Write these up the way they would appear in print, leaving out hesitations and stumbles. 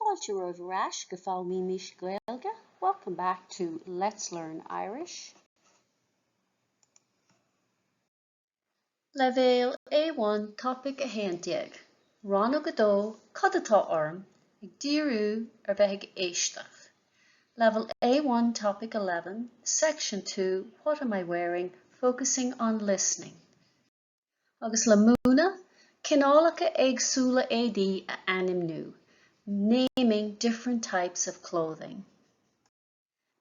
Fáilte romhaibh ar ais go Foghlaimímis Gaeilge, Welcome back to Let's Learn Irish. Leibhéal A1 Topaic 11, Rannóg 2, Cad atá orm? Ag díriú ar bheith ag éisteacht. Level A1 Topic 11, Section 2, What am I wearing? Focusing on listening. Agus le múineadh, cineálacha éagsúla éadaí a ainmniú, naming different types of clothing.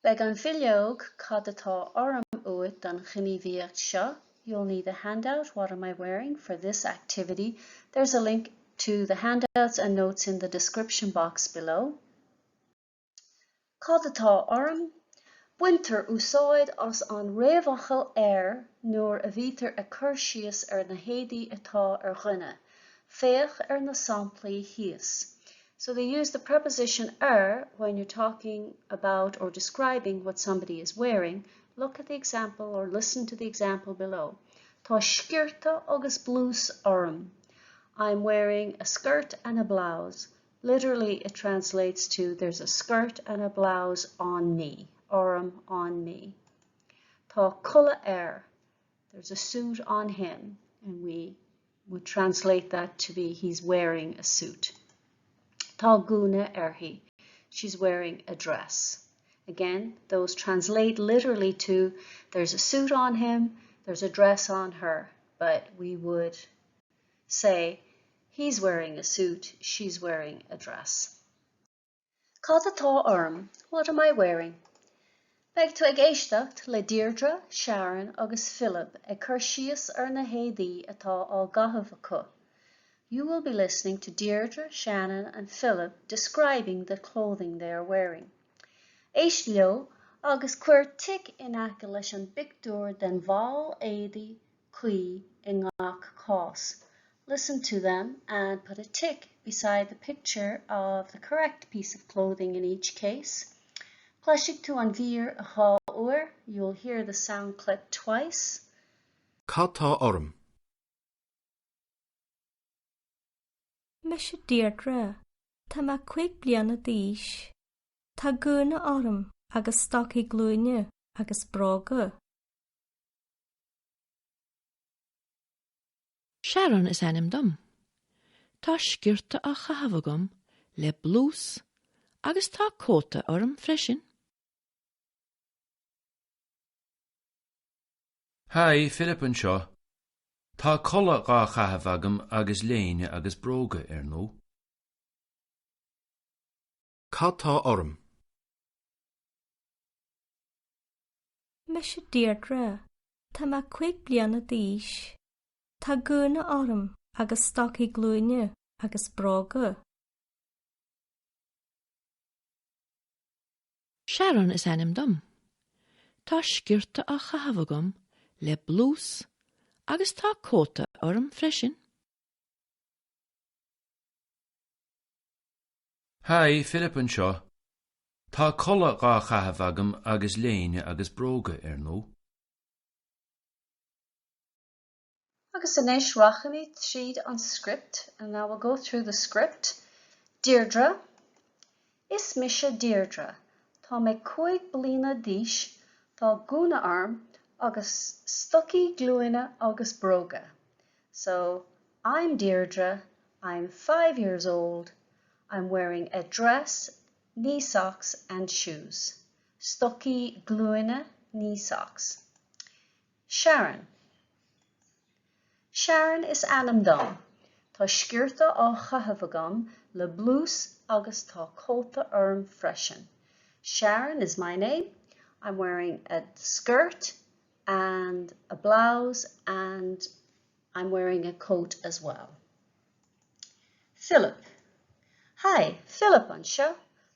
Beidh an bhileog Cad atá orm uait don ghníomhaíocht seo, You'll need the handout What am I wearing? for this activity. There's a link to the handouts and notes in the description box below. Cad atá orm? Baintear úsáid as an réamhfhocal 'ar' nuair a bhítear ag cur síos ar na héadaí atá ar dhuine. Féach ar na samplaí thíos. So they use the preposition 'ar' when you're talking about or describing what somebody is wearing. Look at the example or listen to the example below. Tá sciorta agus blús orm. I'm wearing a skirt and a blouse. Literally it translates to there's a skirt and a blouse on me, orm, on me. Tá culaith air, there's a suit on him, and we would translate that to be he's wearing a suit. Tá gúna uirthi, she's wearing a dress. Again, those translate literally to there's a suit on him, there's a dress on her, but we would say he's wearing a suit, she's wearing a dress. Cad atá orm? What am I wearing? Beidh tú ag éisteacht le Deirdre, Sharon agus Philip ag cur síos ar na héadaí atá á gcaitheamh acu. You will be listening to Deirdre, Shannon and Philip describing the clothing they are wearing. Éist leo agus cuir tic in aice leis an bpictiúr den bhall éadaí cuí i ngach cás. Listen to them and put a tick beside the picture of the correct piece of clothing in each case. Cloisfidh tú an mhír dhá uair, you'll hear the sound clip twice. Cad tá orm? Mise Deirdre. Tá mé 5 bliana d'aois. Tá gúna orm agus stocaí glúine agus bróga. Sharon is ainm dom. Tá sciorta á chaitheamh agam le blús agus tá cóta orm freisin. Hi, Philip anseo. Tá culaith dhá chaitheamh agam agus léine agus bróga, ar ndóigh. Cad tá orm? Mise Deirdre. Tá mé 5 bliana d'aois. Tá gúna orm agus stocaí glúine agus bróga. Sharon is ainm dom. Tá sciorta á chaitheamh agam le blús agus tá cóta orm freisin. Hi, Philip anseo. Tá culaith dhá chaitheamh agam agus léine agus bróga, ar ndóigh. Agus anois rachaimid tríd an script and now we'll go through the script. Deirdre, Is mise Deirdre. Tá mé 5 bliana d'aois, tá gúna orm agus stocaí glúine agus bróga. So, I'm Deirdre, I'm 5 years old, I'm wearing a dress, knee socks and shoes. Stocaí glúine, knee socks. Sharon. Sharon is ainm dom. Tá sciorta á chaitheamh agam le blús agus tá cóta orm freisin. Sharon is my name. I'm wearing a skirt and a blouse and I'm wearing a coat as well. Philip. Hi, Philip anseo.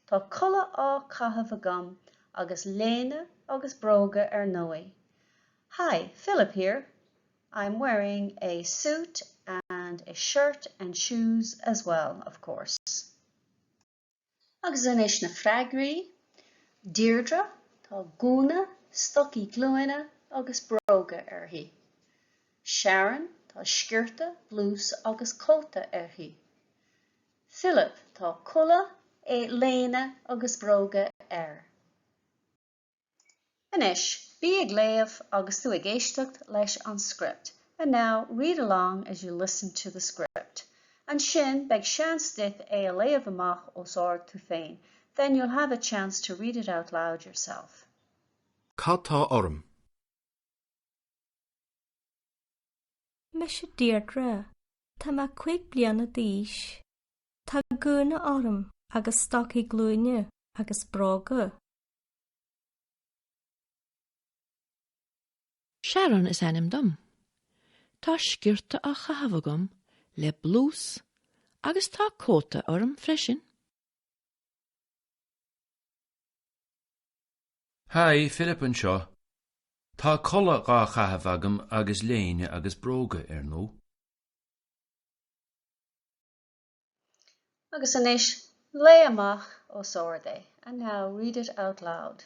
Tá culaith á caitheamh agam agus léine agus bróga ar ndóigh. Hi, Philip here. I'm wearing a suit and a shirt and shoes as well, of course. Agus anois na freagraí. Deirdre, Tá gúna, stocaí glúine agus bróga uirthi. Sharon, Tá sciorta, blús agus cóta uirthi. Philip, Tá culaith Léine agus bróga air. Anois, bí ag léamh agus tú ag éisteacht leis an script. And now, read along as you listen to the script. Ansin, beidh seans duit é a léamh amach os ard tú féin. Then you'll have a chance to read it out loud yourself. Cad tá orm? Mise Deirdre. Tá mé 5 bliana d'aois. Tá gúna orm agus stocaí glúine agus bróga. Sharon is ainm dom. Tá sciorta á chaitheamh agam le blús agus tá cóta orm freisin. Haigh, Philip anseo. Tá culaith dhá chaitheamh agam agus léine agus bróga, ar ndóigh. Agus anois, léigh amach os ard é. And now read it out loud.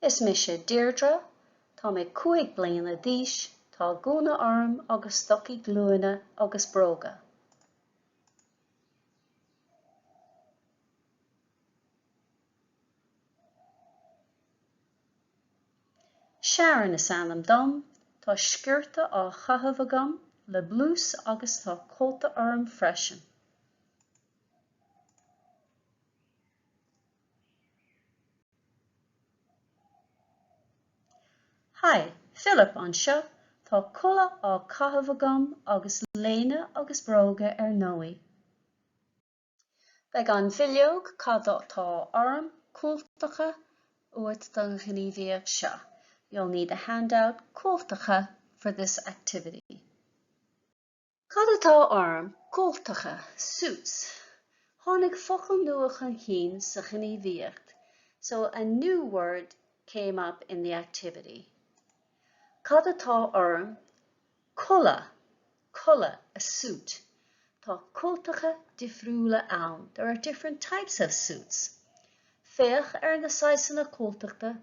Is mise Deirdre, tá mé 5 bliana d'aois, tá gúna orm agus stocaí glúine agus bróga. Sharon is ainm dom, tá sciorta á chaitheamh agam le blús agus tá cóta orm freisin. Haigh, Philip anseo, tá culaith á caitheamh agam agus léine agus bróga ar ndóigh. Beidh an bhileog Cad atá orm? Cultacha uait don ghníomhaíocht seo. You'll need the handout Cultacha for this activity. Cad atá orm? Cultacha, suits. Tháinig focal nua chun cinn sa ghníomhaíocht, so a new word came up in the activity. Cad atá orm? Culaith, culaith, a suit. Tá cultacha difriúla ann, there are different types of suits. Féach ar na saghsanna cultachta,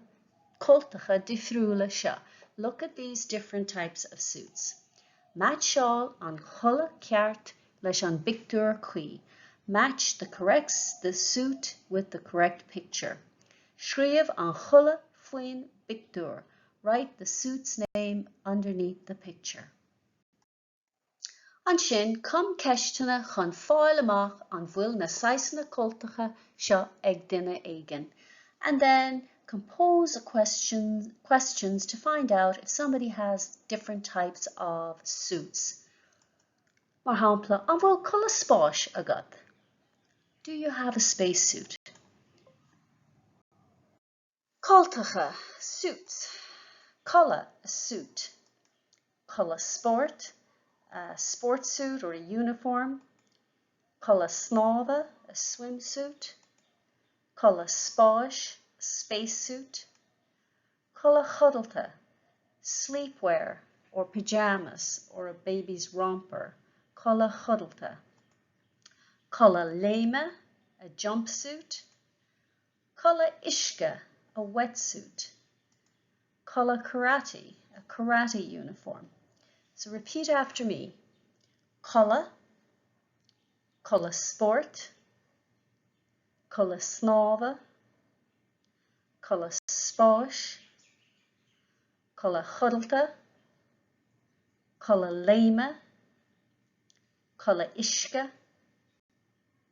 cultacha difriúla seo, look at these different types of suits. Meaitseáil an chulaith ceart leis an bpictiúr cuí, match the correct the suit with the correct picture. Scríobh an chulaith faoin bpictiúr, Write the suit's name underneath the picture. Ansin, cum ceisteanna chun fáil amach an bhfuil na saghsanna cultacha seo ag duine éigin. And then compose a question, questions to find out if somebody has different types of suits. Mar shampla, an bhfuil culaith spáis agat? Do you have a spacesuit? Cultacha, suits. Culaith, a suit. Culaith spóirt, a sports suit or a uniform. Culaith snámha, a swimsuit. Culaith spáis, a spacesuit. Culaith chodlata, sleepwear or pyjamas or a baby's romper. Culaith chodlata. Culaith léime, a jumpsuit. Culaith uisce, a wetsuit. Culaith karate, a karate uniform. So repeat after me. Culaith, culaith spóirt, culaith snámha, culaith spáis, culaith chodlata, culaith léime, culaith uisce,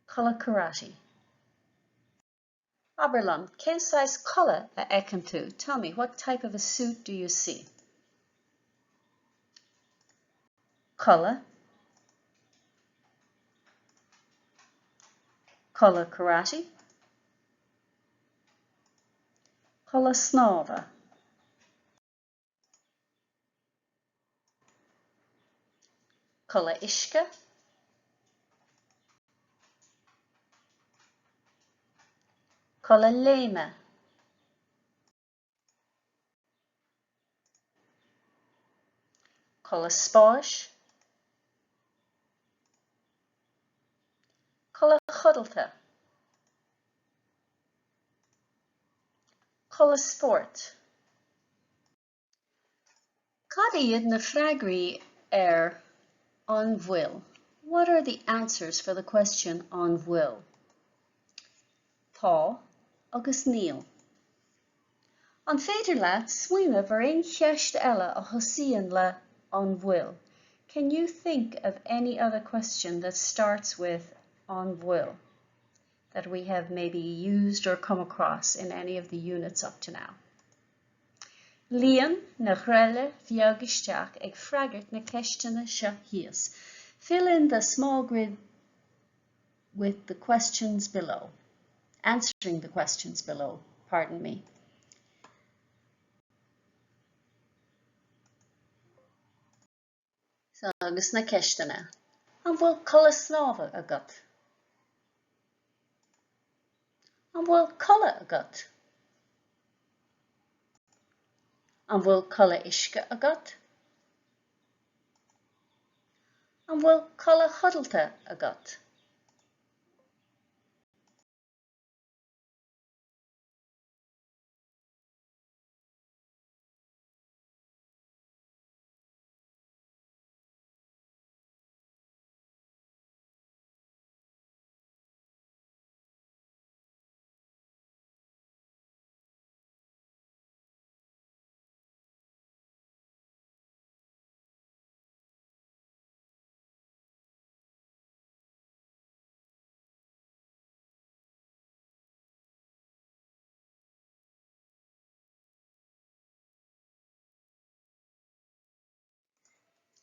culaith karate. Abair liom, cén saghas culaith a fheiceann tú? Tell me, what type of a suit do you see? Culaith. Culaith karate. Culaith snámha. Culaith uisce. Culaith léime. Culaith spáis. Culaith chodlata. Culaith spóirt. Cad iad na freagraí ar An bhfuil? What are the answers for the question An bhfuil? Tá agus Níl. An féidir leat smaoineamh ar aon cheist eile a thosaíonn le An bhfuil? Can you think of any other question that starts with An bhfuil that we have maybe used or come across in any of the units up to now? Líon na greille bheag isteach ag freagairt na ceisteanna seo thíos. Fill in the small grid with the questions below. Answering the questions below, pardon me. Agus na ceisteanna. An bhfuil culaith snámha agat? An bhfuil culaith agat? An bhfuil culaith uisce agat? An bhfuil culaith codlata agat?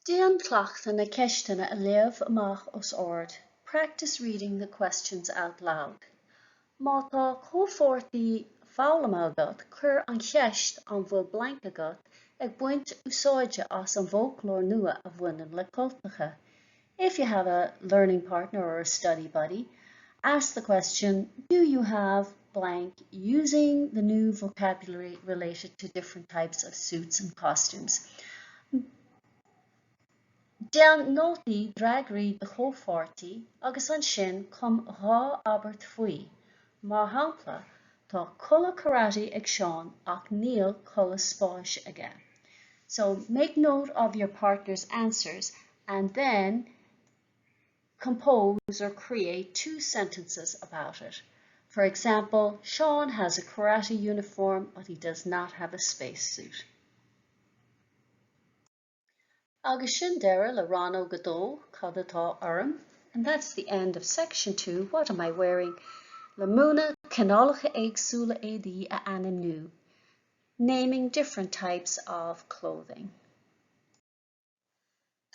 Déan cleachtadh na ceisteanna a léamh amach os ard, practice reading the questions out loud. Má tá comhpháirtí foghlama agat, cuir an cheist An bhfuil blank agat ag baint úsáide as an bhfoclóir nua a bhaineann le cultacha. If you have a learning partner or a study buddy, ask the question Do you have blank using the new vocabulary related to different types of suits and costumes? Déan nótaí d'fhreagraí do chomhpháirtí agus ansin cum dhá abairt faoi. Mar shampla, tá culaith karate ag Seán ach níl culaith spáis aige. So make note of your partner's answers and then compose or create two sentences about it. For example, Sean has a karate uniform, but he does not have a space suit. Agus sin deireadh le rannóg a dó, cad atá orm? And that's the end of section 2, what am I wearing? Le múineadh cineálacha éagsúla éadaí a ainmniú, naming different types of clothing.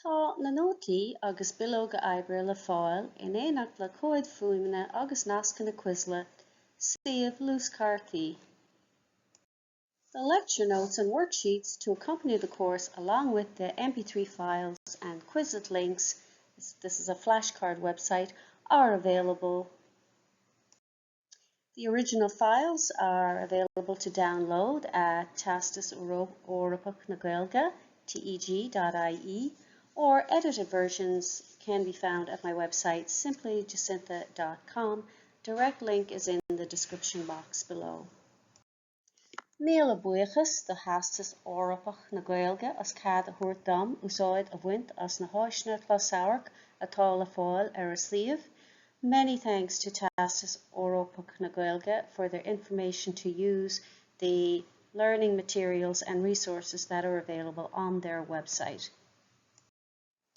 Tá na nótaí agus bileoga oibre le fáil in éineacht le comhaid fuaime agus nascanna Quizlet, suíomh luaschártaí. The lecture notes and worksheets to accompany the course along with the MP3 files and Quizlet links, this is a flashcard website, are available. The original files are available to download at Teastas Eorpach na Gaeilge, teg.ie, or edited versions can be found at my website simplyjacintha.com. Direct link is in the description box below. Míle buíochas do Theastas Eorpach na Gaeilge as cead a thabhairt dom úsáid a bhaint as na háiseanna closamhairc atá le fáil ar a suíomh. Many thanks to Teastas Eorpach na Gaeilge for their information to use the learning materials and resources that are available on their website.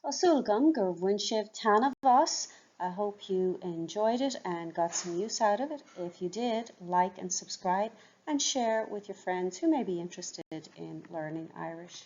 Tá súil agam gur bhain sibh taitneamh as. I hope you enjoyed it and got some use out of it. If you did, like and subscribe and share with your friends who may be interested in learning Irish.